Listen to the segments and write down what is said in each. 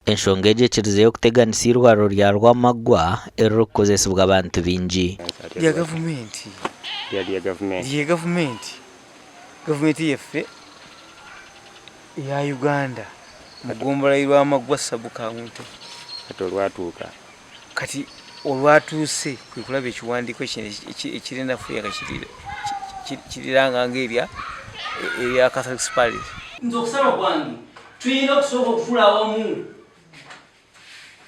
Enshonga egi ekirizeyo kuteganisa eirwariro rya Rwamagwa eririkukozesibwa abantu baingi. Rya gavumenti. Rya gavumenti. Rya gavumenti. Gavumenti yaffe eya Uganda mu gombolola y'e Rwamagwa sub county. Kati olwatuuka. Kati olwatuuse kwe kulaba ekiwandiiko kino ekirinafuya nga kiriranga ng'erya erya Catholic Parish. Nze okusaba kwange Twine okusooka okutuula awamu.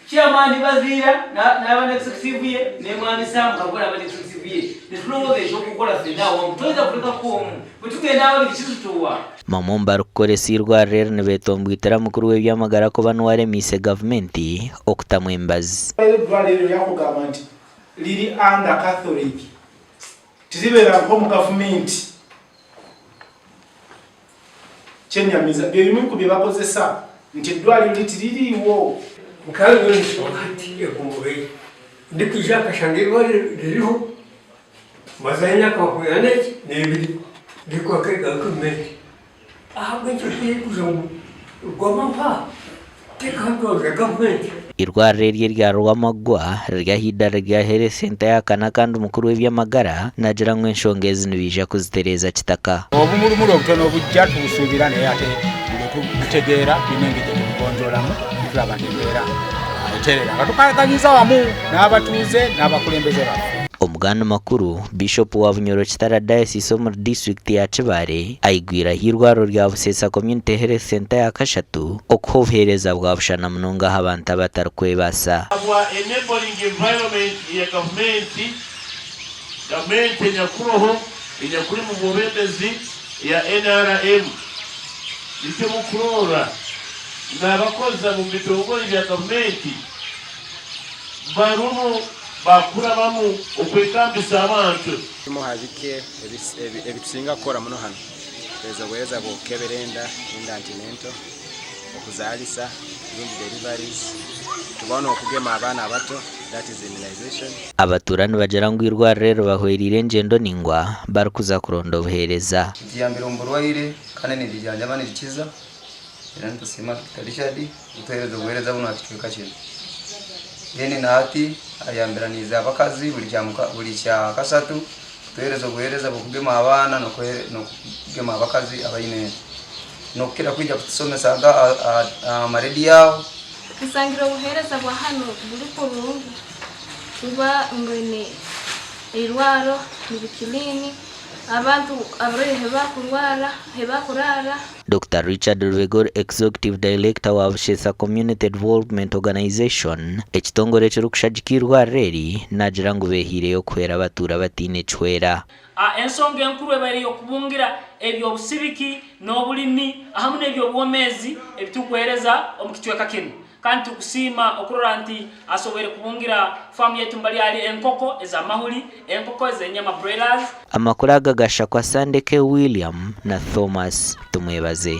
Chairman Baziira n'aba ne executive ye ne Mwami Sam Kaggwa n'aba ne executive ye ne tulowooza eky'okukola ffenna awamu. Toyinza kulekako omu. Bwe tugenda ababiri kizitowa. Bamwe omu barikukoresa eirwariro eri nibetomboitera mukuru w'eby'amagara kuba niwe aremiise gavumenti okutamu emibazi. Eddwaliro eryo lyakugamba nti liri under Catholic tiribeera nk'omu gavumenti. Kyennyamiza, bye bimu ku bye bakozesa nti eddwaaliro li tiririiwo. Nkanyowe nishoma hati egombolola ei ndikwija nkashanga eirwariro ririho mazeho emyaka 42 ndikukora nka gavumenti ahabw'enki orikugira ngu guma mpaha teekaho eirwariro rya gavumenti. Eirwariro eri erya Rwamagwa riri aha eidaara rya Health Centre ya kana kandi mukuru w'eby'amagara naagira ngu enshonga ezi nibaija kuzitereeza kitaka. Obumurumuri obutono obujja tubusuubira naye ate buli lwetubutegeera tulina engeri gyetubugonjoolamu netulaba nti embeera etereera nga tukaraganyiza wamu n'abatuuze n'abakulembeze baffe. Omuganda makuru, Bishopu wa Bunyoro Kitara Diocese omuri disiturikiti ya Kibaale aigwire ah'eirwariro rya Buseesa Community Health Centre ya kashatu okuha obuheereza bwa bushana munonga aha bantu abatarikwebaasa. Habwa enabling environment eya gavumenti, gavumenti enyakuroho enyakuri mu bwobembezi eya nrm. Nikyo mukurorra n'abakozi ab'omu bitongore bya gavumenti barumu bakurabamu okwekambisa abantu. Bimu ha bike ebitusinga kukora muno hanu, tuheereza obuheereza bw'okukebera enda, enda antenatal, okuzaalisa rundi deliveries, tubaho n'okugema abaana abato that is immunization. Abatuura nibagira ngu eirwariro eri ribahwereire engyendo naingwa barikuza kuronda obuheereza. Nituyambira omu burwaire kandi nirijanjaba nirikiza era nitusiima Dokita Richard kutuheereza obuheereza bunu aha kicweka kinu. Then na hati ayambiraniize abakazi buri kyakashatu kutuheereza obuheereza bw'okugema abaana n'okugema abakazi abaine enda. N'okukira kwija kutusomesa aha marediyo aho. Nsangire obuheereza bwa hanu buri kurungi kuba mbwine eirwaro riri kiliini, abantu abarwaire ahi bakurara. Dokita Richard Rubega ori Executive Director wa Bushesa Community Development Organisation, ekitongore ekirikushagika eirwariro eri, naagira ngu beehaireyo kuhwera abatuura bataine kihwera. A Ensonga enkuru ebaire ey'okubungira eby'obusibiki n'obulimi ahamu n'eby'obwomeezi ebiturukuheereza omu kicweka kinu. Kandi tukusiima okurora nti asoboire kubungira faamu yaitu mbali ali enkoko ez'amahuli, enkoko ez'enyama broilers. Amakuru aga gashakwa Sandeke William na Thomas Tumwebaze.